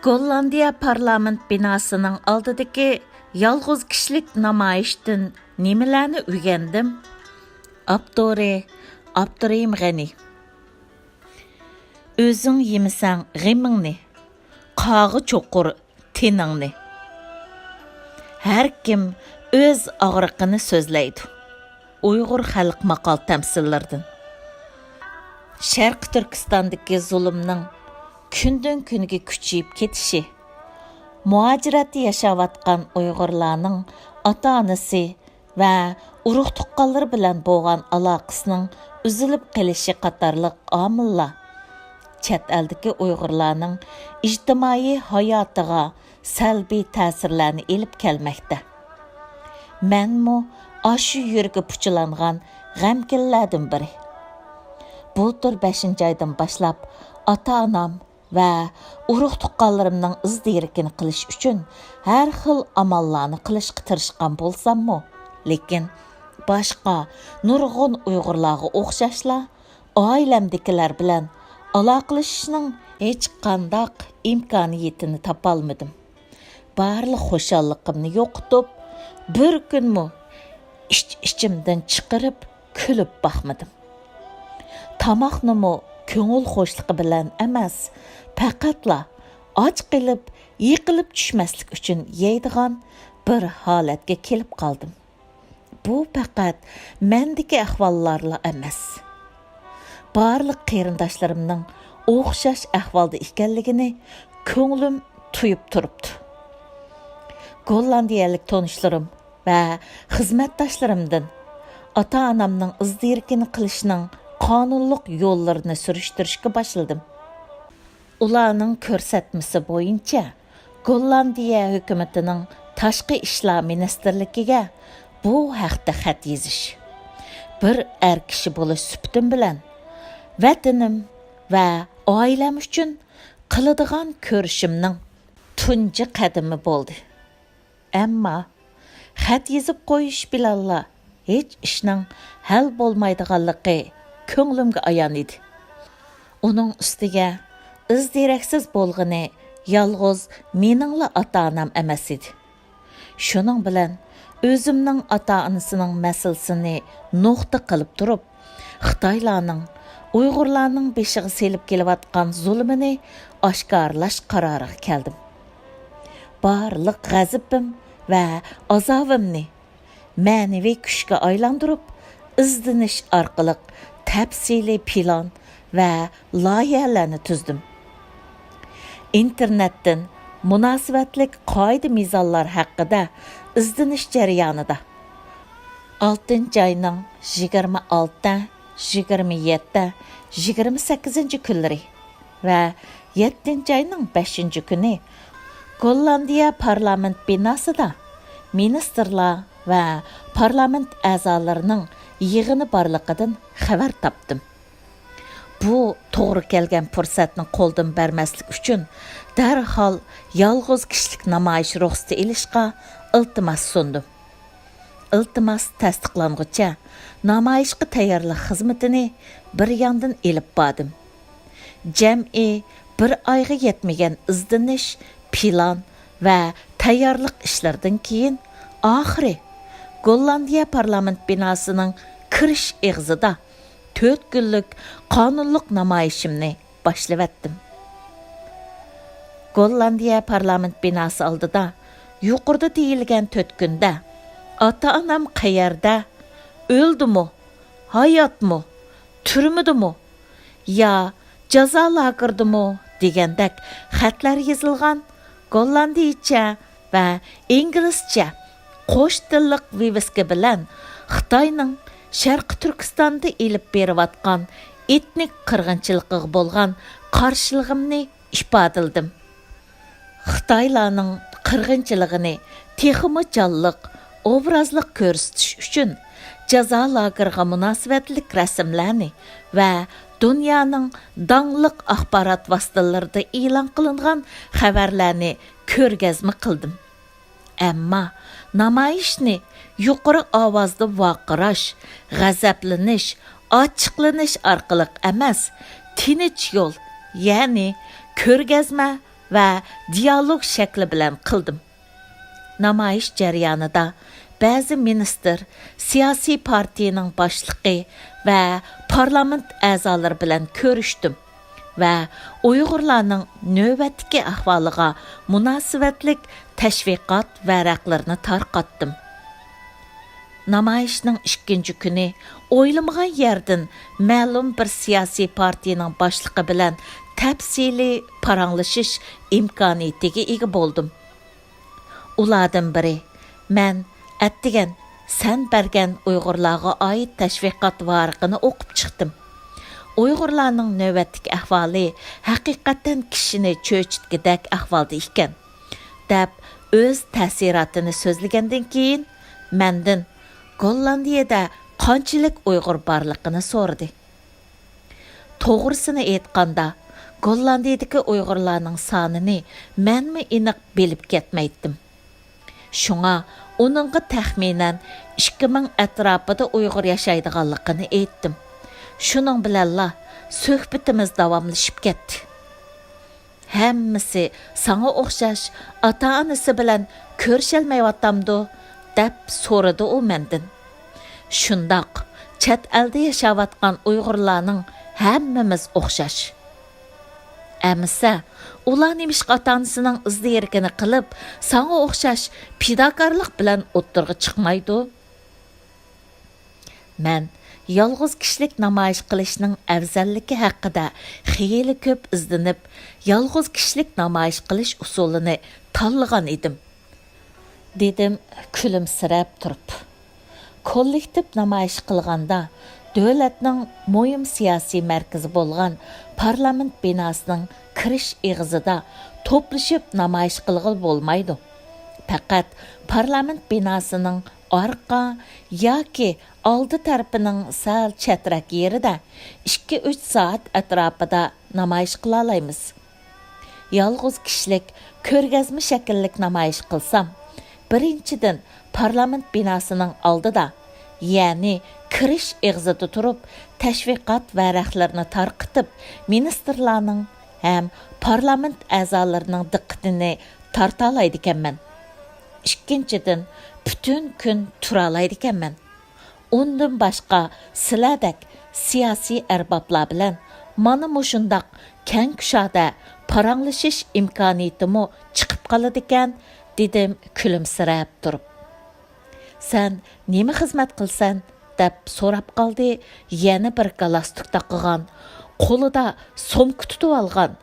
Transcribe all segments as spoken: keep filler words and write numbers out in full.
گوللاندىيە پارلامېنت بىناسىنىڭ ئالدىدىكى يالغۇز كىشىلىك نامايىشتىن نېمىلەرنى ئۆگەندىم؟ ئاپتورى: ئابدۇرېھىم غەنى. ئۆزۈڭ يېمىسەڭ غېمىڭنى، قاغا چوقۇر تېنىڭنى. ھەر كىم ئۆز ئاغرىقىنى سۆزلەيدۇ. ئۇيغۇر خەلق ماقال تەمسىللىرىدىن. شەرقىي تۈركىستاندىكى زۇلۇمنىڭ كۈندىن-كۈنگە كۈچىيىپ كېتىشى، مۇھاجىرەتتە ياشاۋاتقان ئۇيغۇرلارنىڭ ئاتا-ئانىسى ۋە ئۇرۇق-تۇغقانلىرى بىلەن بولغان ئالاقىسىنىڭ ئۈزۈلۈپ قېلىشى قاتارلىق ئامىللار چەت ئەلدىكى ئۇيغۇرلارنىڭ ئىجتىمائىي ھاياتىغا سەلبىي تەسىرلەرنى ئېلىپ كەلمەكتە. مەنمۇ ئاشۇ يۈرىكى پۇچىلانغان غەمكىنلەردىن بىرى. بۇلتۇر بەشىنچى ئايدىن باشلاپ ئاتا-ئانام ۋە ئۇرۇق-تۇغقانلىرىمنىڭ ئىز دېرىكىنى قىلىش ئۈچۈن ھەر خىل ئاماللارنى قىلىشقا تىرىشقان بولساممۇ، لېكىن باشقا نۇرغۇن ئۇيغۇرلارغا ئوخشاشلا، ئائىلەمدىكىلەر بىلەن ئالاقىلىشىشنىڭ ھېچقانداق ئىمكانىيىتىنى تاپالمىدىم. بارلىق خۇشاللىقىمنى يوقىتىپ، بىر كۈنمۇ ئىچ-ئىچىمدىن چىقىرىپ كۈلۈپ باقمىدىم. تاماقنىمۇ كۆڭۈل خۇشلۇقى بىلەن ئەمەس، پەقەتلا ئاچ قېلىپ، يىقىلىپ چۈشمەسلىك ئۈچۈن يەيدىغان بىر ھالەتكە كېلىپ قالدىم. بۇ پەقەت مەندىكى ئەھۋاللارلا ئەمەس. بارلىق قېرىنداشلىرىمنىڭ ئوخشاش ئەھۋالدا ئىكەنلىكىنى كۆڭلۈم تۇيۇپ تۇرۇپتۇ. گوللاندىيەلىك تونۇشلىرىم ۋە خىزمەتداشلىرىمدىن ئاتا-ئانامنىڭ ئىز دېرىكىنى قىلىشنىڭ قانۇنلۇق يوللىرىنى سۈرۈشتۈرۈشكە باشلىدىم. ئۇلارنىڭ كۆرسەتمىسى بويىچە، گوللاندىيە ھۆكۈمىتىنىڭ تاشقى ئىشلار مىنىستىرلىكىگە بۇ ھەقتە خەت يېزىش، بىر ئەر كىشى بولۇش سۈپىتىم بىلەن ۋەتىنىم ۋە ئائىلەم ئۈچۈن قىلىدىغان كۈرىشىمنىڭ تۇنجى قەدىمى بولدى. ئەمما خەت يېزىپ قويۇش بىلەنلا ھېچ ئىشنىڭ ھەل بولمايدىغانلىقى كۆڭلۈمگە ئايان ئىدى. ئۇنىڭ ئۈستىگە ئىز دېرەكسىز بولغىنى يالغۇز مېنىڭلا ئاتا-ئانام ئەمەس ئىدى. شۇنىڭ بىلەن ئۆزۈمنىڭ ئاتا-ئانىسىنىڭ مەسىلىسىنى نۇقتا قىلىپ تۇرۇپ، خىتايلارنىڭ ئۇيغۇرلارنىڭ بېشىغا سېلىپ كېلىۋاتقان زۇلۇمىنى ئاشكارىلاش قارارىغا كەلدىم. بارلىق غەزىپىم ۋە ئازابىمنى مەنىۋى كۈچكە ئايلاندۇرۇپ، ئىزدىنىش ئارقىلىق تەپسىلىي پىلان ۋە لايىھەلەرنى تۈزدۈم. ئىنتېرنېتتىن مۇناسىۋەتلىك قائىدە-مىزانلار ھەققىدە ئىزدىنىش جەريانىدا، ئالتىنچى ئاينىڭ يىگىرمە ئالتە، يىگىرمە يەتتە، يىگىرمە سەككىزىنچى كۈنلىرى ۋە يەتتىنچى ئاينىڭ بەشىنچى كۈنى گوللاندىيە پارلامېنت بىناسىدا مىنىستىرلار ۋە پارلامېنت ئەزالىرىنىڭ يىغىنى بارلىقىدىن خەۋەر تاپتىم. بۇ توغرا كەلگەن پۇرسەتنى قولدىن بەرمەسلىك ئۈچۈن، دەرھال يالغۇز كىشىلىك نامايىش رۇخسىتى ئېلىشقا ئىلتىماس سۇندۇم. ئىلتىماس تەستىقلانغۇچە، نامايىشقا تەييارلىق خىزمىتىنى بىر ياندىن ئېلىپ باردىم. جەمئىي بىر ئايغا يەتمىگەن ئىزدىنىش، پىلان ۋە تەييارلىق ئىشلىرىدىن كېيىن، ئاخىرى گوللاندىيە پارلامېنت بىناسىنىڭ كىرىش ئېغىزىدا تۆت كۈنلۈك قانۇنلۇق نامايىشىمنى باشلىۋەتتىم. گوللاندىيە پارلامېنت بىناسى ئالدىدا يۇقىرىدا دېيىلگەن تۆت كۈندە «ئاتا-ئانام قەيەردە؟ ئۆلدىمۇ؟ ھاياتمۇ؟ تۈرمىدىمۇ؟ يا جازا لاگېرىدىمۇ؟» دېگەندەك خەتلەر يېزىلغان گوللاندىيچە ۋە ئىنگلىزچە قوش تىللىق ۋىۋىسكا بىلەن خىتاينىڭ شەرقىي تۈركىستاندا ئېلىپ بېرىۋاتقان ئېتنىك قىرغىنچىلىقىغا بولغان قارشىلىقىمنى ئىپادىلىدىم. خىتايلارنىڭ قىرغىنچىلىقىنى تېخىمۇ جانلىق، ئوبرازلىق كۆرسىتىش ئۈچۈن جازا لاگېرىغا مۇناسىۋەتلىك رەسىملەرنى ۋە دۇنيانىڭ داڭلىق ئاخبارات ۋاسىتىلىرىدا ئېلان قىلىنغان خەۋەرلەرنى كۆرگەزمە قىلدىم. ئەمما نامايىشنى يۇقىرى ئاۋازدا ۋارقىراش، غەزەپلىنىش، ئاچچىقلىنىش ئارقىلىق ئەمەس، تىنچ يول، يەنى كۆرگەزمە ۋە دىيالوگ شەكلى بىلەن قىلدىم. نامايىش جەريانىدا بەزى مىنىستىر، سىياسىي پارتىيىنىڭ باشلىقى ۋە پارلامېنت ئەزالىرى بىلەن كۆرۈشتۈم ۋە ئۇيغۇرلارنىڭ نۆۋەتتىكى ئەھۋالىغا مۇناسىۋەتلىك تەشۋىقات ۋەرەقلىرىنى تارقاتتىم. نامايىشنىڭ ئىككىنچى كۈنى ئويلىمىغان يەردىن مەلۇم بىر سىياسىي پارتىيىنىڭ باشلىقى بىلەن تەپسىلىي پاراڭلىشىش ئىمكانىيىتىگە ئىگە بولدۇم. ئۇلاردىن بىرى، مەن ئەتىگەن سەن بەرگەن ئۇيغۇرلارغا ئائىت تەشۋىقات ۋارىقىنى ئوقۇپ چىقتىم. ئۇيغۇرلارنىڭ نۆۋەتتىكى ئەھۋالى ھەقىقەتەن كىشىنى چۆچۈتكۈدەك ئەھۋالدا ئىكەن، دەپ ئۆز تەسىراتىنى سۆزلىگەندىن كېيىن، مەندىن گوللاندىيەدە قانچىلىك ئۇيغۇر بارلىقىنى سورىدى. توغرىسىنى ئېيتقاندا، گوللاندىيەدىكى ئۇيغۇرلارنىڭ سانىنى مەنمۇ ئېنىق بىلىپ كەتمەيتتىم. شۇڭا ئۇنىڭغا تەخمىنەن ئىككى مىڭ ئەتراپىدا ئۇيغۇر ياشايدىغانلىقىنى ئېيتتىم. شۇنىڭ بىلەنلا سۆھبىتىمىز داۋاملىشىپ كەتتى. ھەممىسى ساڭا ئوخشاش ئاتا-ئانىسى بىلەن كۆرۈشەلمەيۋاتامدۇ؟ دەپ سورىدى ئۇ مەندىن. شۇنداق، چەت ئەلدە ياشاۋاتقان ئۇيغۇرلارنىڭ ھەممىمىز ئوخشاش. ئەمىسە، ئۇلار نېمىشقا ئاتا-ئانىسىنىڭ ئىز دېرىكىنى قىلىپ، ساڭا ئوخشاش پىداكارلىق بىلەن ئوتتۇرىغا چىقمايدۇ؟ مەن يالغۇز كىشىلىك نامايىش قىلىشنىڭ ئەۋزەللىكى ھەققىدە خېلى كۆپ ئىزدىنىپ، يالغۇز كىشىلىك نامايىش قىلىش ئۇسۇلىنى تاللىغان ئىدىم، دېدىم كۈلۈمسىرەپ تۇرۇپ. كوللېكتىپ نامايىش قىلغاندا، دۆلەتنىڭ مۇھىم سىياسىي مەركىزى بولغان پارلامېنت بىناسىنىڭ كىرىش ئېغىزىدا توپلىشىپ نامايىش قىلغىلى بولمايدۇ. پەقەت پارلامېنت بىناسىنىڭ ئارقا ياكى ئالدى تەرىپىنىڭ سەل چەترەك يېرىدە ئىككى-ئۈچ سائەت ئەتراپىدا نامايىش قىلالايمىز. يالغۇز كىشىلىك كۆرگەزمە شەكىللىك نامايىش قىلسام، بىرىنچىدىن، پارلامېنت بىناسىنىڭ ئالدىدا، يەنى كىرىش ئېغىزىدا تۇرۇپ، تەشۋىقات ۋەرەقلىرىنى تارقىتىپ، مىنىستىرلارنىڭ ھەم پارلامېنت ئەزالىرىنىڭ دىققىتىنى تارتالايدىكەنمەن. ئىككىنچىدىن، پۈتۈن كۈن تۇرالايدىكەنمەن. ئۇندىن باشقا، سىلەردەك سىياسىي ئەربابلار بىلەن مانا مۇشۇنداق كەڭ كۇشادە پاراڭلىشىش ئىمكانىيىتىمۇ چىقىپ قالىدىكەن، دېدىم كۈلۈمسىرەپ تۇرۇپ. سەن نېمە خىزمەت قىلىسەن؟ دەپ سوراپ قالدى يەنە بىر گالستۇك تاقىغان، قولىدا سومكا تۇتۇۋالغان،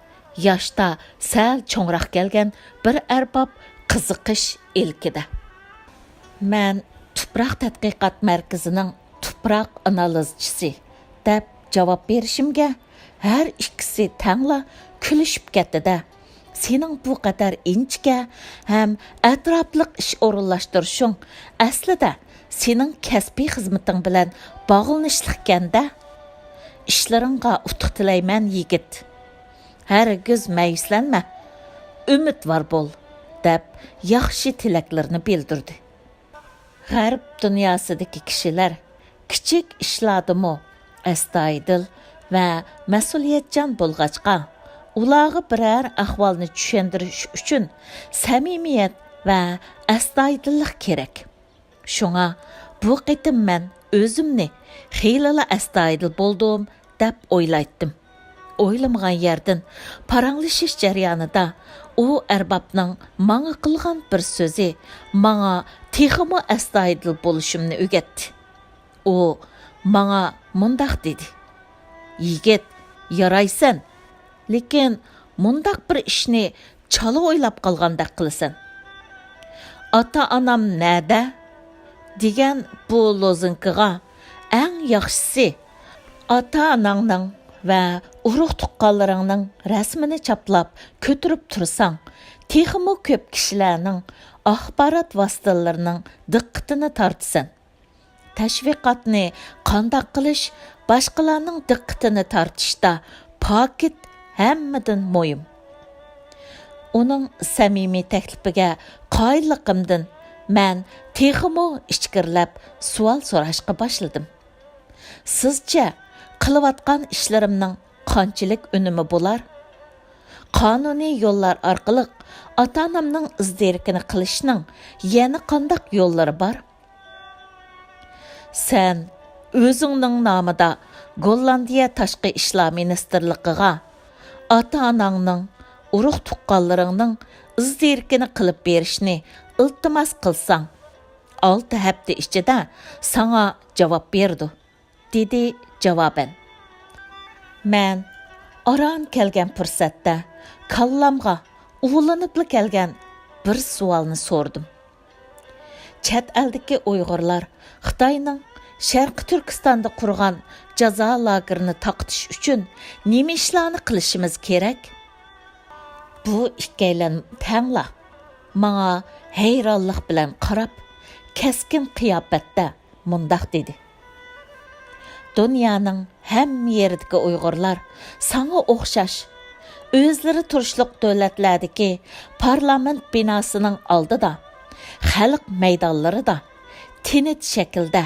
ياشتا سەل چوڭراق كەلگەن بىر ئەرباب قىزىقىش ئىلكىدە. مەن تۇپراق تەتقىقات مەركىزىنىڭ تۇپراق ئانالىزچىسى، دەپ جاۋاب بېرىشىمگە، ھەر ئىككىسى تەڭلا كۈلۈشۈپ كەتتى-دە. سېنىڭ بۇ قەدەر ئىنچىكە ھەم ئەتراپلىق ئىش ئورۇنلاشتۇرۇشۇڭ ئەسلىدە سېنىڭ كەسپىي خىزمىتىڭ بىلەن باغلىنىشلىقكەن-دە. ئىشلىرىڭغا ئۇتۇق تىلەيمەن، يىگىت. ھەرگىز مەيۈسلەنمە، ئۈمىدۋار بول، دەپ ياخشى تىلەكلىرىنى بىلدۈردى. غەرب دۇنياسىدىكى كىشىلەر كىچىك ئىشلاردىمۇ ئەستايىدىل ۋە مەسئۇلىيەتچان بولغاچقا، ئۇلارغا بىرەر ئەھۋالنى چۈشەندۈرۈش ئۈچۈن سەمىمىيەت ۋە ئەستايىدىللىق كېرەك. شۇڭا بۇ قېتىم مەن ئۆزۈمنى خېلىلا ئەستايىدىل بولدۇم، دەپ ئويلايتتىم. ئويلىمىغان يەردىن پاراڭلىشىش جەريانىدا ئۇ ئەربابنىڭ ماڭا قىلغان بىر سۆزى ماڭا تېخىمۇ ئەستايىدىل بولۇشۇمنى ئۆگەتتى. ئۇ ماڭا مۇنداق دېدى: «يىگىت، يارايسەن، لېكىن مۇنداق بىر ئىشنى چالا ئويلاپ قالغاندەك قىلىسەن. ئاتا-ئانام نەدە؟ دېگەن بۇ لوزۇنكىغا ئەڭ ياخشىسى، ئاتا-ئاناڭنىڭ ۋە ئۇرۇق-تۇغقانلىرىڭنىڭ رەسىمىنى چاپلاپ كۆتۈرۈپ تۇرساڭ، تېخىمۇ كۆپ كىشىلەرنىڭ، ئاخبارات ۋاسىتىلىرىنىڭ دىققىتىنى تارتىسەن. تەشۋىقاتنى قانداق قىلىش باشقىلارنىڭ دىققىتىنى تارتىشتا پاكىت ھەممىدىن مۇھىم.» ئۇنىڭ سەمىمىي تەكلىپىگە قايىللىقىمدىن مەن تېخىمۇ ئىچكىرىلەپ سوئال سوراشقا باشلىدىم. «سىزچە، قىلىۋاتقان ئىشلىرىمنىڭ قانچىلىك ئۈنۈمى بولار؟ قانۇنىي يوللار ئارقىلىق ئاتا-ئانامنىڭ ئىز دېرىكىنى قىلىشنىڭ يەنە قانداق يوللىرى بار؟ سەن ئۆزۈڭنىڭ نامىدا گوللاندىيە تاشقى ئىشلار مىنىستىرلىقىغا ئاتا-ئاناڭنىڭ، ئۇرۇق-تۇغقانلىرىڭنىڭ ئىز دېرىكىنى قىلىپ بېرىشنى ئىلتىماس قىلساڭ، ئالتە ھەپتە ئىچىدە ساڭا جاۋاب بېرىدۇ، دېدى جاۋابەن. مەن ئاران كەلگەن پۇرسەتتە كاللامغا ئۇۋىلىنىپلا كەلگەن بىر سوئالنى سورىدىم. چەت ئەلدىكى ئۇيغۇرلار خىتاينىڭ شەرقىي تۈركىستاندا قۇرغان جازا لاگېرىنى تاقىتىش ئۈچۈن نېمە ئىشلارنى قىلىشىمىز كېرەك؟ بۇ ئىككىيلەن تەڭلا ماڭا ھەيرانلىق بىلەن قاراپ، كەسكىن قىياپەتتە مۇنداق دېدى: دۇنيانىڭ ھەممە يېرىدىكى ئۇيغۇرلار ساڭا ئوخشاش، ئۆزلىرى تۇرۇشلۇق دۆلەتلەردىكى پارلامېنت بىناسىنىڭ ئالدىدا، خەلق مەيدانلىرىدا، تىنچ شەكىلدە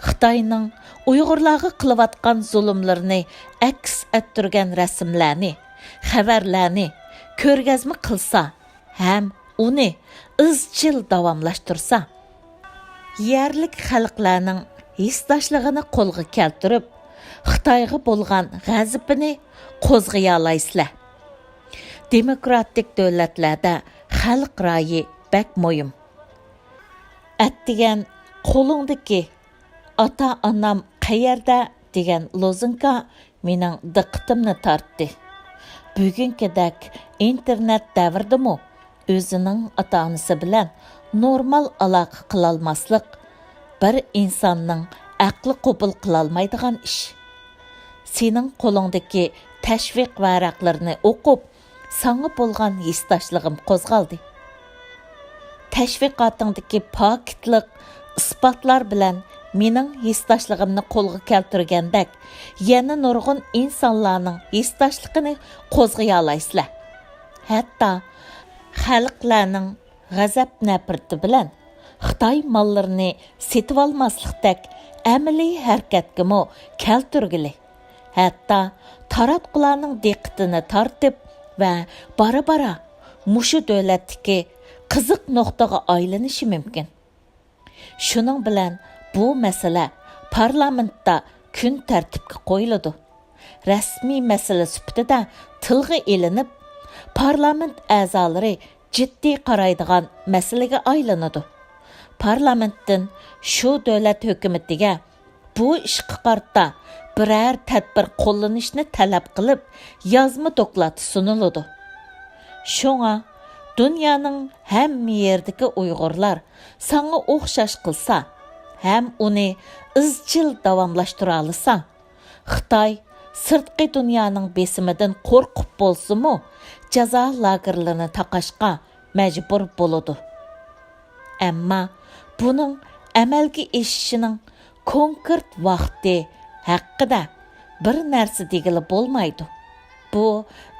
خىتاينىڭ ئۇيغۇرلارغا قىلىۋاتقان زۇلۇملىرىنى ئەكس ئەتتۈرگەن رەسىملەرنى، خەۋەرلەرنى كۆرگەزمە قىلسا، ھەم ئۇنى ئىزچىل داۋاملاشتۇرسا، يەرلىك خەلقلەرنىڭ ھېسداشلىقىنى قولغا كەلتۈرۈپ، خىتايغا بولغان غەزىپىنى قوزغىيالايسىلەر. دېموكراتىك دۆلەتلەردە خەلق رايى بەك مۇھىم. ئەتىگەن قولۇڭدىكى «ئاتا-ئانام قەيەردە؟» دېگەن لوزۇنكا مېنىڭ دىققىتىمنى تارتتى. بۈگۈنكىدەك ئىنتېرنېت دەۋرىدىمۇ ئۆزىنىڭ ئاتا-ئانىسى بىلەن نورمال ئالاقە قىلالماسلىق بىر ئىنساننىڭ ئەقلى قوبۇل قىلالمايدىغان ئىش. سېنىڭ قولۇڭدىكى تەشۋىق ۋەرەقلىرىنى ئوقۇپ، ساڭا بولغان ھېسداشلىقىم قوزغالدى. تەشۋىقاتىڭدىكى پاكىتلىق ئىسپاتلار بىلەن مېنىڭ ھېسداشلىقىمنى قولغا كەلتۈرگەندەك، يەنە نۇرغۇن ئىنسانلارنىڭ ھېسداشلىقىنى قوزغىيالايسىلەر. ھەتتا خەلقلەرنىڭ غەزەپ-نەپرىتى بىلەن خىتاي ماللىرىنى سېتىۋالماسلىقتەك ئەمەلىي ھەرىكەتكىمۇ كەلتۈرگىلى، ھەتتا تاراتقۇلارنىڭ دىققىتىنى تارتىپ ۋە بارا-بارا مۇشۇ دۆلەتتىكى قىزىق نۇقتىغا ئايلىنىشى مۇمكىن. شۇنىڭ بىلەن بۇ مەسىلە پارلامېنتتا كۈن تەرتىپكە قويۇلىدۇ. رەسمىي مەسىلە سۈپىتىدە تىلغا ئېلىنىپ، پارلامېنت ئەزالىرى جىددىي قارايدىغان مەسىلىگە ئايلىنىدۇ. پارلامېنتتىن شۇ دۆلەت ھۆكۈمىتىگە بۇ ئىشقا قارىتا بىرەر تەدبىر قوللىنىشنى تەلەپ قىلىپ، يازما دوكلات سۇنۇلىدۇ. شۇڭا دۇنيانىڭ ھەممە يېرىدىكى ئۇيغۇرلار ساڭا ئوخشاش قىلسا ھەم ئۇنى ئىزچىل داۋاملاشتۇرالىسا، خىتاي سىرتقى دۇنيانىڭ بېسىمىدىن قورقۇپ بولسىمۇ، جازا لاگېرلىرىنى تاقاشقا مەجبۇر بولىدۇ. ئەمما بۇنىڭ ئەمەلگە ئېشىشىنىڭ كونكرېت ۋاقتى ھەققىدە بىر نەرسە دېگىلى بولمايدۇ. بۇ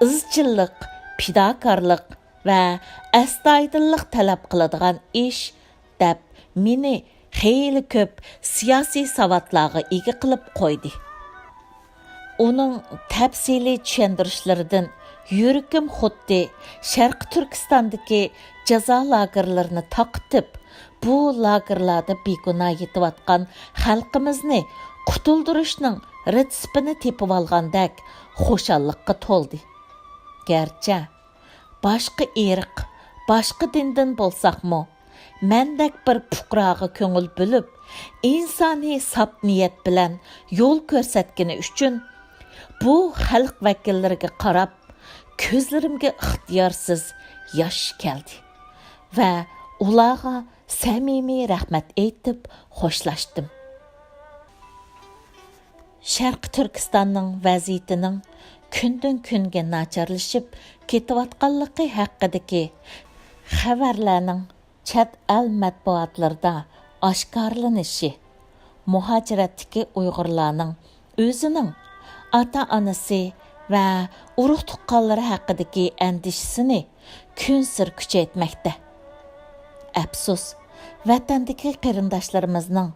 ئىزچىللىق، پىداكارلىق ۋە ئەستايىدىللىق تەلەپ قىلىدىغان ئىش، دەپ مېنى خېلى كۆپ سىياسىي ساۋاتلارغا ئىگە قىلىپ قويدى. ئۇنىڭ تەپسىلىي چۈشەندۈرۈشلىرىدىن يۈرىكىم خۇددى شەرقىي تۈركىستاندىكى جازا لاگېرلىرىنى تاقىتىپ، بۇ لاگېرلاردا بىگۇناھ يېتىۋاتقان خەلقىمىزنى قۇتۇلدۇرۇشنىڭ رېتسېپىنى تېپىۋالغاندەك خۇشاللىققا تولدى. گەرچە باشقا ئىرق، باشقا دىندىن بولساقمۇ، مەندەك بىر پۇقراغا كۆڭۈل بۆلۈپ، ئىنسانىي ساپ نىيەت بىلەن يول كۆرسەتكىنى ئۈچۈن، بۇ خەلق ۋەكىللىرىگە قاراپ، كۆزلىرىمگە ئىختىيارسىز ياش كەلدى ۋە ئۇلارغا سەمىمىي رەھمەت ئېيتىپ خوشلاشتىم. شەرقىي تۈركىستاننىڭ ۋەزىيىتىنىڭ كۈندىن-كۈنگە ناچارلىشىپ كېتىۋاتقانلىقى ھەققىدىكى خەۋەرلەرنىڭ چەت ئەل مەتبۇئاتلىرىدا ئاشكارىلىنىشى، مۇھاجىرەتتىكى ئۇيغۇرلارنىڭ ئۆزىنىڭ ئاتا-ئانىسى ۋە ئۇرۇق-تۇغقانلىرى ھەققىدىكى ئەندىشىسىنى كۈنسېرى كۈچەيتمەكتە. ئەپسۇس، ۋەتەندىكى قېرىنداشلىرىمىزنىڭ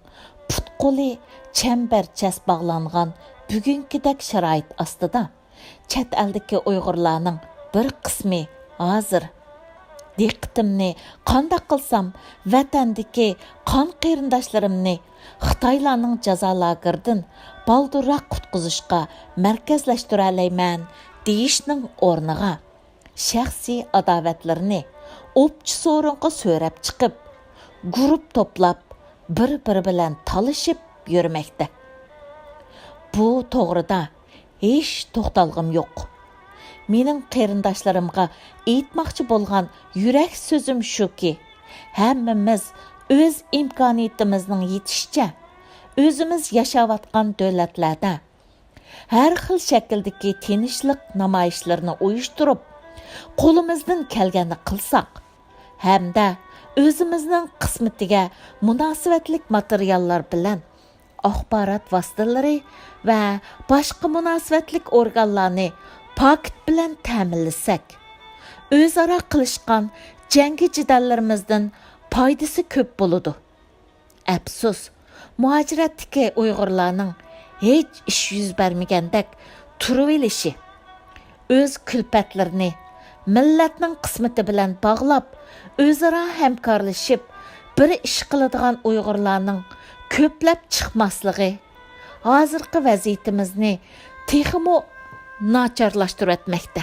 پۇت-قولى چەمبەرچاس باغلانغان بۈگۈنكىدەك شارائىت ئاستىدا، چەت ئەلدىكى ئۇيغۇرلارنىڭ بىر قىسمى ھازىر. دىققىتىمنى قانداق قىلسام ۋەتەندىكى قان قېرىنداشلىرىمنى خىتايلارنىڭ جازا لاگېرىدىن بالدۇرراق قۇتقۇزۇشقا مەركەزلەشتۈرەلەيمەن دېيىشنىڭ ئورنىغا، شەخسىي ئاداۋەتلىرىنى ئوپچە سورۇنغا سۆرەپ چىقىپ، گۇرۇپ توپلاپ، بىر-بىرى بىلەن تالىشىپ يۈرمەكتە. بۇ توغرىدا ھېچ توختالغۇم يوق. مېنىڭ قېرىنداشلىرىمغا ئېيتماقچى بولغان يۈرەك سۆزۈم شۇكى، ھەممىمىز ئۆز ئىمكانىيىتىمىزنىڭ يېتىشىچە ئۆزىمىز ياشاۋاتقان دۆلەتلەردە ھەر خىل شەكىلدىكى تىنچلىق نامايىشلىرىنى ئۇيۇشتۇرۇپ، قولىمىزدىن كەلگەننى قىلساق ھەمدە ئۆزىمىزنىڭ قىسمىتىگە مۇناسىۋەتلىك ماتېرىياللار بىلەن ئاخبارات ۋاسىتىلىرى ۋە باشقا مۇناسىۋەتلىك ئورگانلارنى پاكىت بىلەن تەمىنلىسەك، ئۆزئارا قىلىشقان جەڭگى جېدەللىرىمىزدىن پايدىسى كۆپ بولىدۇ. ئەپسۇس، مۇھاجىرەتتىكى ئۇيغۇرلارنىڭ ھېچ ئىش يۈز بەرمىگەندەك تۇرۇۋېلىشى، ئۆز كۈلپەتلىرىنى مىللەتنىڭ قىسمىتى بىلەن باغلاپ، ئۆزئارا ھەمكارلىشىپ بىر ئىش قىلىدىغان ئۇيغۇرلارنىڭ كۆپلەپ چىقماسلىقى ھازىرقى ۋەزىيىتىمىزنى تېخىمۇ ناچارلاشتۇرۇۋەتمەكتە.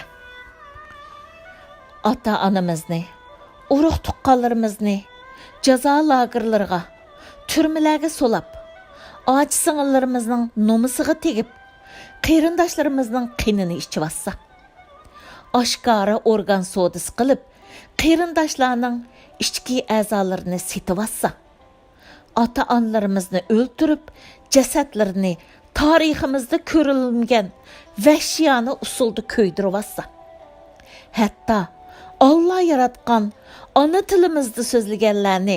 ئاتا-ئانىمىزنى، ئۇرۇق-تۇغقانلىرىمىزنى جازا لاگېرلىرىغا، تۈرمىلەرگە سولاپ، ئاچا-سىڭىللىرىمىزنىڭ نومۇسىغا تېگىپ، قېرىنداشلىرىمىزنىڭ قېنىنى ئىچىۋاتسا، ئاشكارا ئورگان سودىسى قىلىپ، قېرىنداشلارنىڭ ئىچكى ئەزالىرىنى سېتىۋاتسا، ئاتا-ئانىلىرىمىزنى ئۆلتۈرۈپ، جەسەتلىرىنى تارىخىمىزدا كۆرۈلمىگەن ۋەھشىيانە ئۇسۇلدا كۆيدۈرۈۋاتسا، ھەتتا ئاللا ياراتقان ئانا تىلىمىزدا سۆزلىگەنلەرنى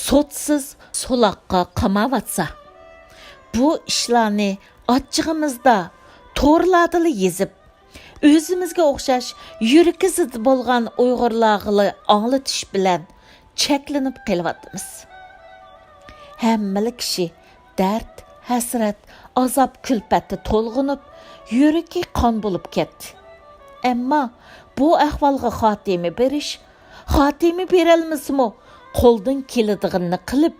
سوتسىز سولاققا قاماۋاتسا، بۇ ئىشلارنى ئاچچىقىمىزدا تورلاردىلا يېزىپ، ئۆزىمىزگە ئوخشاش يۈرىكى زىدى بولغان ئۇيغۇرلارغىلا ئاڭلىتىش بىلەن چەكلىنىپ قېلىۋاتىمىز. ھەممىلا كىشى دەرد، ھەسرەت، ئازاب-كۈلپەتتە تولغىنىپ، يۈرىكى قان بولۇپ كەتتى. ئەمما بۇ ئەھۋالغا خاتىمە بېرىش، خاتىمە بېرەلمىسىمۇ، قولدىن كېلىدىغىنىنى قىلىپ،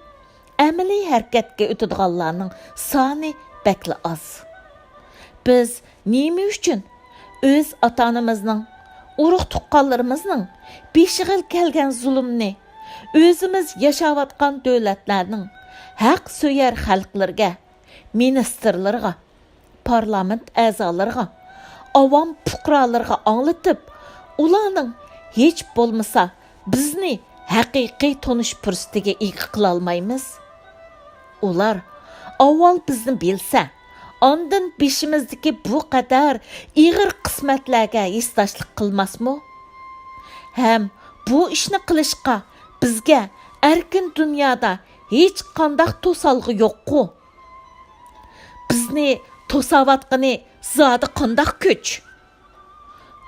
ئەمەلىي ھەرىكەتكە ئۆتىدىغانلارنىڭ سانى بەكلا ئاز. بىز نېمە ئۈچۈن ئۆز ئاتا-ئانىمىزنىڭ، ئۇرۇق-تۇغقانلىرىمىزنىڭ بېشىغا كەلگەن زۇلۇمنى ئۆزىمىز ياشاۋاتقان دۆلەتلەرنىڭ ھەق سۆيەر خەلقلىرىگە، مىنىستىرلىرىغا، پارلامېنت ئەزالىرىغا، ئاۋام پۇقرالىرىغا ئاڭلىتىپ، ئۇلارنىڭ ھېچ بولمىسا بىزنى ھەقىقىي تونۇش پۇرسىتىگە ئىگە قىلالمايمىز؟ ئۇلار ئاۋۋال بىزنى بىلسە، ئاندىن بېشىمىزدىكى بۇ قەدەر ئېغىر قىسمەتلەرگە ھېسداشلىق قىلماسمۇ؟ ھەم بۇ ئىشنى قىلىشقا بىزگە ئەركىن دۇنيادا ھېچقانداق توسالغۇ يوققۇ؟ بىزنى توساۋاتقىنى زادى قانداق كۈچ؟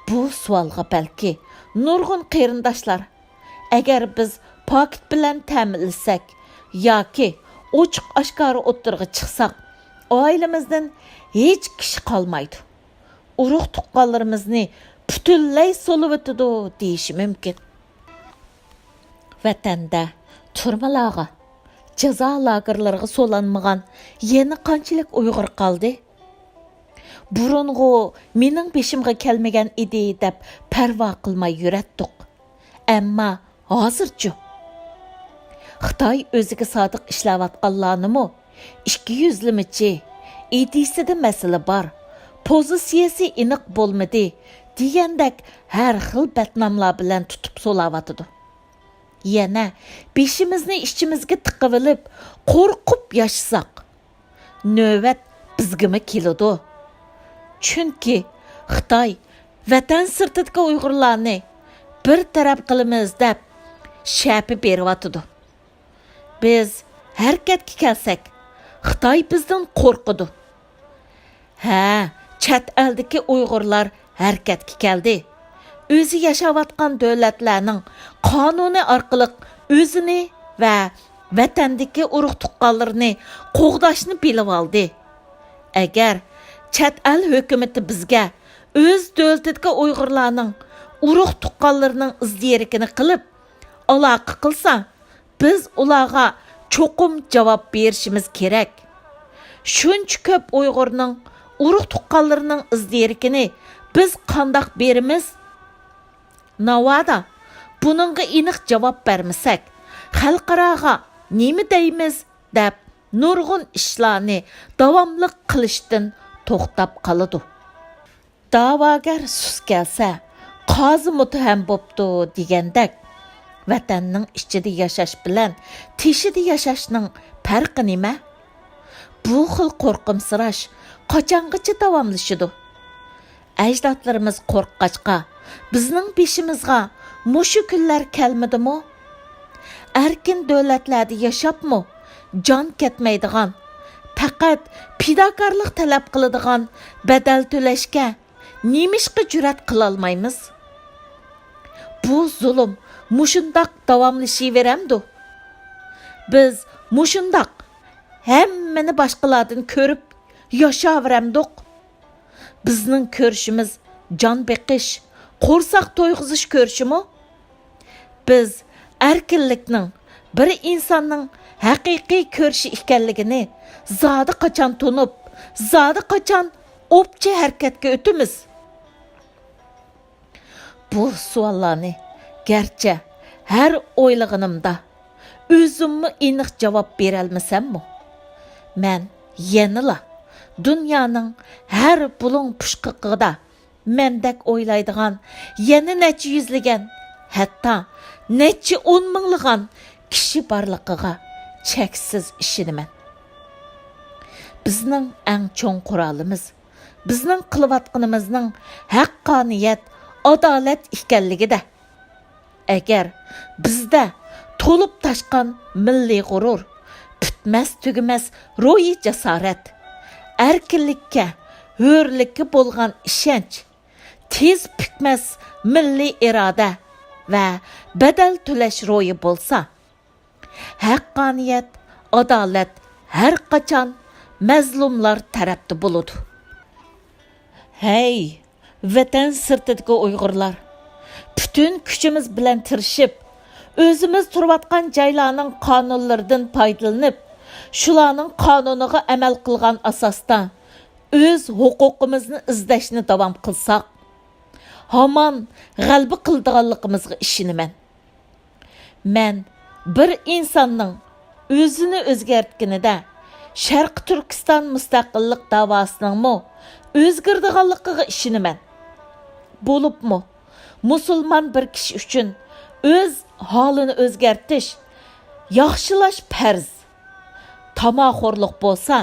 بۇ سوئالغا بەلكى نۇرغۇن قېرىنداشلار، ئەگەر بىز پاكىت بىلەن تەمىنلىسەك ياكى ئوچۇق-ئاشكارا ئوتتۇرىغا چىقساق، ئائىلىمىزدىن ھېچ كىشى قالمايدۇ، ئۇرۇق-تۇغقانلىرىمىزنى پۈتۈنلەي سولىۋېتىدۇ دېيىشى مۇمكىن. ۋەتەندە، تۈرمىلارغا، جازا لاگېرلىرىغا سولانمىغان يەنە قانچىلىك ئۇيغۇر قالدى؟ بۇرۇنغۇ مېنىڭ بېشىمغا كەلمىگەن ئىدى دەپ پەرۋا قىلماي يۈرەتتۇق. ئەمما ھازىرچۇ؟ خىتاي ئۆزىگە سادىق ئىشلەۋاتقانلارنىمۇ ئىككى يۈزلىمىچى، ئىدىيىسىدە مەسىلە بار، پوزىتسىيەسى ئېنىق بولمىدى دېگەندەك ھەر خىل بەتناملار بىلەن تۇتۇپ سولاۋاتىدۇ. يەنە بېشىمىزنى ئىچىمىزگە تىقىۋېلىپ، قورقۇپ ياشىساق، نۆۋەت بىزگىمۇ كېلىدۇ. چۈنكى خىتاي ۋەتەن سىرتىدىكى ئۇيغۇرلارنى بىر تەرەپ قىلىمىز دەپ شەپە بېرىۋاتىدۇ. بىز ھەرىكەتكە كەلسەك، خىتاي بىزدىن قورقىدۇ. ھە، چەت ئەلدىكى ئۇيغۇرلار ھەرىكەتكە كەلدى. ئۆزى ياشاۋاتقان دۆلەتلەرنىڭ قانۇنى ئارقىلىق ئۆزىنى ۋە ۋەتەندىكى ئۇرۇق-تۇغقانلىرىنى قوغداشنى بىلىۋالدى. ئەگەر چەت ئەل ھۆكۈمىتى بىزگە ئۆز دۆلىتىدىكى ئۇيغۇرلارنىڭ ئۇرۇق-تۇغقانلىرىنىڭ ئىز-دېرىكىنى قىلىپ، ئالاقە قىلسا، بىز ئۇلارغا چوقۇم جاۋاب بېرىشىمىز كېرەك. شۇنچە كۆپ ئۇيغۇرنىڭ ئۇرۇق-تۇغقانلىرىنىڭ ئىز-دېرىكىنى بىز قانداق بېرىمىز؟ ناۋادا بۇنىڭغا ئېنىق جاۋاب بەرمىسەك، خەلقئاراغا نېمە دەيمىز؟ دەپ، نۇرغۇن ئىشلارنى داۋاملىق قىلىشتىن توختاپ قالىدۇ. داۋاگەر سۇس كەلسە، قازى مۇتتەھەم بوپتۇ دېگەندەك، ۋەتەننىڭ ئىچىدە ياشاش بىلەن تېشىدا ياشاشنىڭ پەرقى نېمە؟ بۇ خىل قورقۇمسىراش قاچانغىچە داۋاملىشىدۇ؟ ئەجدادلىرىمىز قورققاچقا، بىزنىڭ بېشىمىزغا مۇشۇ كۈنلەر كەلمىدىمۇ؟ ئەركىن دۆلەتلەردە ياشاپمۇ جان كەتمەيدىغان، پەقەت پىداكارلىق تەلەپ قىلىدىغان بەدەل تۆلەشكە نېمىشقا جۈرئەت قىلالمايمىز؟ بۇ زۇلۇم مۇشۇنداق داۋاملىشىۋېرەمدۇ؟ بىز مۇشۇنداق ھەممىنى باشقىلاردىن كۆرۈپ ياشاۋېرەمدۇق؟ بىزنىڭ كۆرۈشىمىز جان بېقىش، قورساق تويغۇزۇش كۆرۈشىمۇ؟ بىز ئەركىنلىكنىڭ بىر ئىنساننىڭ ھەقىقىي كۆرۈشى ئىكەنلىكىنى زادى قاچان تونۇپ، زادى قاچان ئوپچە ھەرىكەتكە ئۆتىمىز؟ بۇ سوئاللارنى گەرچە ھەر ئويلىغىنىمدا ئۆزۈممۇ ئېنىق جاۋاب بېرەلمىسەممۇ، مەن يەنىلا دۇنيانىڭ ھەر بۇلۇڭ پۇچقىقىدا مەندەك ئويلايدىغان يەنە نەچچە يۈزلىگەن، ھەتتا نەچچە ئون مىڭلىغان كىشى بارلىقىغا چەكسىز ئىشىنىمەن. بىزنىڭ ئەڭ چوڭ قورالىمىز، بىزنىڭ قىلىۋاتقىنىمىزنىڭ ھەققانىيەت، ئادالەت ئىكەنلىكىدە. ئەگەر بىزدە تولۇپ تاشقان مىللىي غۇرۇر، پۈتمەس-تۈگىمەس روھىي جاسارەت، ئەركىنلىككە، ھۆرلۈككە بولغان ئىشەنچ، تېز پۈكمەس مىللىي ئىرادە ۋە بەدەل تۆلەش روھى بولسا، ھەققانىيەت، ئادالەت ھەر قاچان مەزلۇملار تەرەپتە بولىدۇ. ھەي، ۋەتەن سىرتىدىكى ئۇيغۇرلار! پۈتۈن كۈچىمىز بىلەن تىرىشىپ، ئۆزىمىز تۇرۇۋاتقان جايلارنىڭ قانۇنلىرىدىن پايدىلىنىپ، شۇلارنىڭ قانۇنىغا ئەمەل قىلغان ئاساستا ئۆز ھوقۇقىمىزنى ئىزدەشنى داۋام قىلساق، ھامان غەلىبە قىلىدىغانلىقىمىزغا ئىشىنىمەن. مەن بىر ئىنساننىڭ ئۆزىنى ئۆزگەرتكىنىدە، شەرقىي تۈركىستان مۇستەقىللىق داۋاسىنىڭمۇ ئۆزگىرىدىغانلىقىغا ئىشىنىمەن. بولۇپمۇ، مۇسۇلمان بىر كىشى ئۈچۈن ئۆز ھالىنى ئۆزگەرتىش، ياخشىلاش پەرز. تاماخورلۇق بولسا،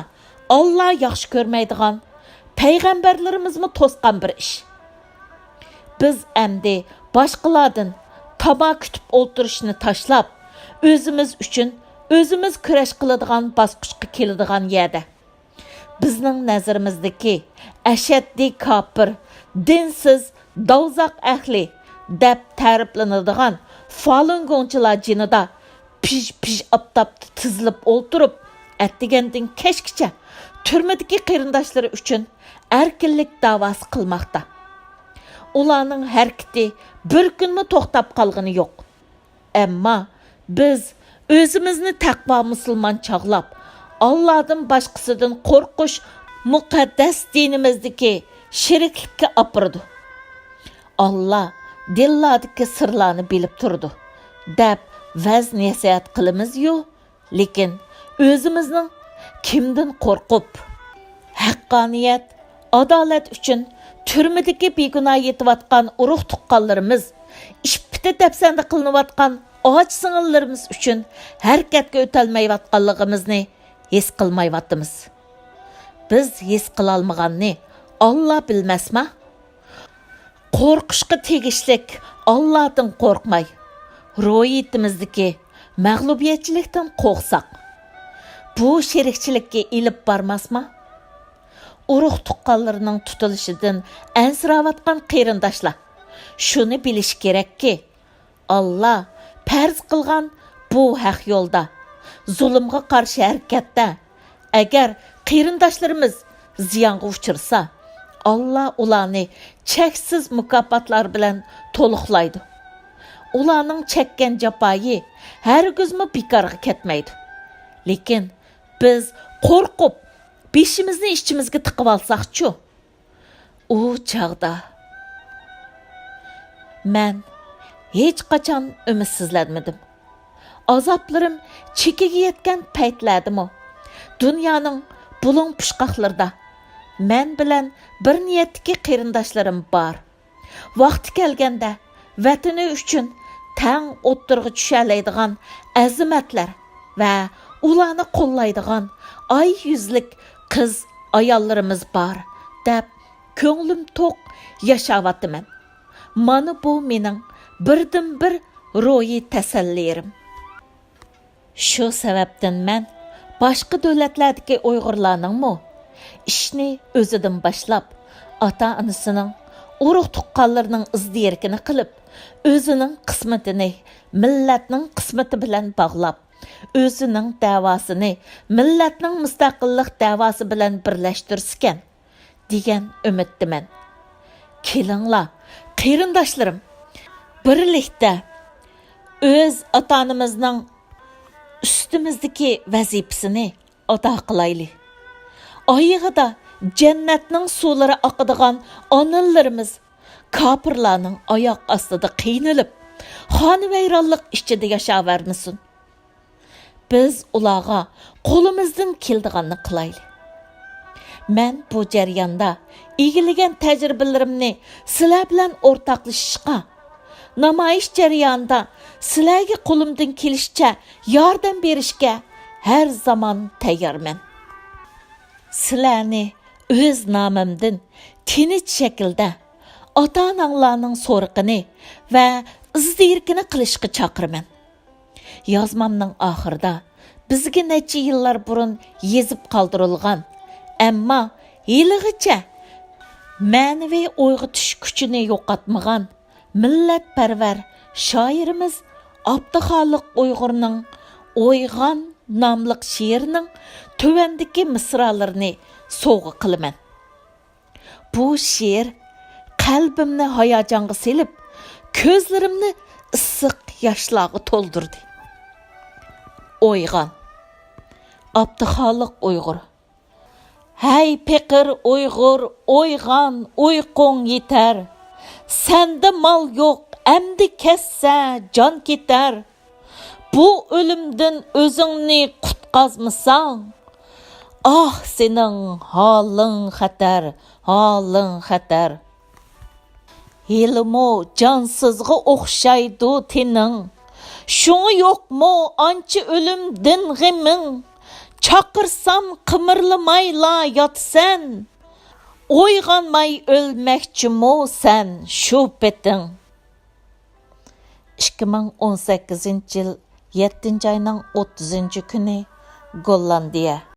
ئاللا ياخشى كۆرمەيدىغان، پەيغەمبەرلىرىمىزمۇ توسقان بىر ئىش. بىز ئەمدى باشقىلاردىن تاما كۈتۈپ ئولتۇرۇشنى تاشلاپ، ئۆزىمىز ئۈچۈن ئۆزىمىز كۈرەش قىلىدىغان باسقۇچقا كېلىدىغان يەردە. بىزنىڭ نەزىرىمىزدىكى ئەشەددىي كاپىر، دىنسىز، دوزاخ ئەھلى دەپ تەرىپلىنىدىغان فالۇنگوڭچىلار جېنىدا پىژ-پىژ ئاپتاپتا تىزىلىپ ئولتۇرۇپ، ئەتىگەندىن كەچكىچە تۈرمىدىكى قېرىنداشلىرى ئۈچۈن ئەركىنلىك داۋاسى قىلماقتا. ئۇلارنىڭ ھەرىكىتى بىر كۈنمۇ توختاپ قالغىنى يوق. ئەمما بىز ئۆزىمىزنى تەقۋا مۇسۇلمان چاغلاپ، ئاللادىن باشقىسىدىن قورقۇش مۇقەددەس دىنىمىزدىكى شېرىكلىككە ئاپىرىدۇ. ئاللا دىللاردىكى سىرلارنى بىلىپ تۇرىدۇ، دەپ ۋەز-نەسىھەت قىلىمىز-يۇ، لېكىن ئۆزىمىزنىڭ كىمدىن قورقۇپ، ھەققانىيەت، ئادالەت ئۈچۈن تۈرمىدىكى بىگۇناھ يېتىۋاتقان ئۇرۇق-تۇغقانلىرىمىز، ئىپپىتى دەپسەندە قىلىنىۋاتقان ئاچا-سىڭىللىرىمىز ئۈچۈن ھەرىكەتكە ئۆتەلمەيۋاتقانلىقىمىزنى ھېس قىلمايۋاتىمىز. بىز ھېس قىلالمىغاننى ئاللا بىلمەسما؟ قورقۇشقا تېگىشلىك ئاللادىن قورقماي، روھىيىتىمىزدىكى مەغلۇبىيەتچىلىكتىن قورقساق، بۇ شېرىكچىلىككە ئېلىپ بارماسما؟ ئۇرۇق-تۇغقانلىرىنىڭ تۇتۇلۇشىدىن ئەنسىرەۋاتقان قېرىنداشلار شۇنى بىلىشى كېرەككى، ئاللا پەرز قىلغان بۇ ھەق يولدا، زۇلۇمغا قارشى ھەرىكەتتە، ئەگەر قېرىنداشلىرىمىز زىيانغا ئۇچرىسا، ئاللا ئۇلارنى چەكسىز مۇكاپاتلار بىلەن تولۇقلايدۇ. ئۇلارنىڭ چەككەن جاپايى ھەرگىزمۇ بىكارغا كەتمەيدۇ. لېكىن بىز قورقۇپ، بېشىمىزنى ئىچىمىزگە تىقىۋالساقچۇ؟ ئۇ چاغدا مەن ھېچقاچان ئۈمىدسىزلەنمىدىم. ئازابلىرىم چېكىگە يەتكەن پەيتلەردىمۇ، دۇنيانىڭ بۇلۇڭ پۇچقاقلىرىدا مەن بىلەن بىر نىيەتتىكى قېرىنداشلىرىم بار. ۋاقتى كەلگەندە، ۋەتىنى ئۈچۈن تەڭ ئوتتۇرىغا چۈشەلەيدىغان ئەزىمەتلەر ۋە ئۇلارنى قوللايدىغان ئاي يۈزلۈك قىز ئاياللىرىمىز بار، دەپ كۆڭلۈم توق ياشاۋاتىمەن. مانا بۇ مېنىڭ بىردىنبىر روھىي تەسەللىرىم. شۇ سەۋەبتىن مەن باشقا دۆلەتلەردىكى ئۇيغۇرلارنىڭمۇ ئىشنى ئۆزىدىن باشلاپ، ئاتا-ئانىسىنىڭ، ئۇرۇق-تۇغقانلىرىنىڭ ئىز-دېرىكىنى قىلىپ، ئۆزىنىڭ قىسمىتىنى مىللەتنىڭ قىسمىتى بىلەن باغلاپ، ئۆزىنىڭ دەۋاسىنى مىللەتنىڭ مۇستەقىللىق دەۋاسى بىلەن بىرلەشتۈرسىكەن، دېگەن ئۈمىدتىمەن. كېلىڭلار، قېرىنداشلىرىم، بىرلىكتە ئۆز ئاتا-ئانىمىزنىڭ ئۈستىمىزدىكى ۋەزىپىسىنى ئادا قىلايلى. ئايىغىدا جەننەتنىڭ سۇلىرى ئاقىدىغان ئانىلىرىمىز كاپىرلارنىڭ ئاياق ئاستىدا قىينىلىپ، خانىۋەيرانلىق ئىچىدە ياشاۋەرمىسۇن. بىز ئۇلارغا قولىمىزدىن كېلىدىغاننى قىلايلى. مەن بۇ جەرياندا ئىگىلىگەن تەجرىبىلىرىمنى سىلەر بىلەن ئورتاقلىشىشقا، نامايىش جەريانىدا سىلەرگە قولۇمدىن كېلىشىچە ياردەم بېرىشكە ھەر زامان تەييارمەن. سىلەرنى ئۆز نامىمدىن تىنچ شەكىلدە ئاتا-ئاناڭلارنىڭ سورىقىنى ۋە ئىز-دېرىكىنى قىلىشقا چاقىرىمەن. يازمامنىڭ ئاخىرىدا بىزگە نەچچە يىللار بۇرۇن يېزىپ قالدۇرۇلغان، ئەمما ھېلىغىچە مەنىۋى ئويغىتىش كۈچىنى يوقاتمىغان مىللەتپەرۋەر شائىرىمىز ئابدۇخالىق ئۇيغۇرنىڭ «ئويغان» ناملىق شېئىرىنىڭ تۆۋەندىكى مىسرالىرىنى سوۋغا قىلىمەن. بۇ شېئىر قەلبىمنى ھاياجانغا سېلىپ، كۆزلىرىمنى ئىسسىق ياشلارغا تولدۇردى. «ئويغان». ئابدۇخالىق ئۇيغۇر. ھەي پېقىر ئۇيغۇر، ئويغان، ئۇيقۇڭ يېتەر. سەندە مال يوق، ئەمدى كەتسە جان كېتەر. بۇ ئۆلۈمدىن ئۆزۈڭنى قۇتقازمىساڭ، ئاھ، سېنىڭ ھالىڭ خەتەر، ھالىڭ خەتەر. ھېلىمۇ جانسىزغا ئوخشايدۇ تېنىڭ، شۇڭا يوقمۇ ئانچە ئۆلۈمدىن غېمىڭ؟ چاقىرسام قىمىرلىمايلا ياتىسەن، ئويغانماي ئۆلمەكچىمۇ سەن شۇ پېتىڭ؟ ئىككى مىڭ ئون سەككىزىنچى يىل يەتتىنچى ئاينىڭ ئوتتۇزىنچى كۈنى، گوللاندىيە.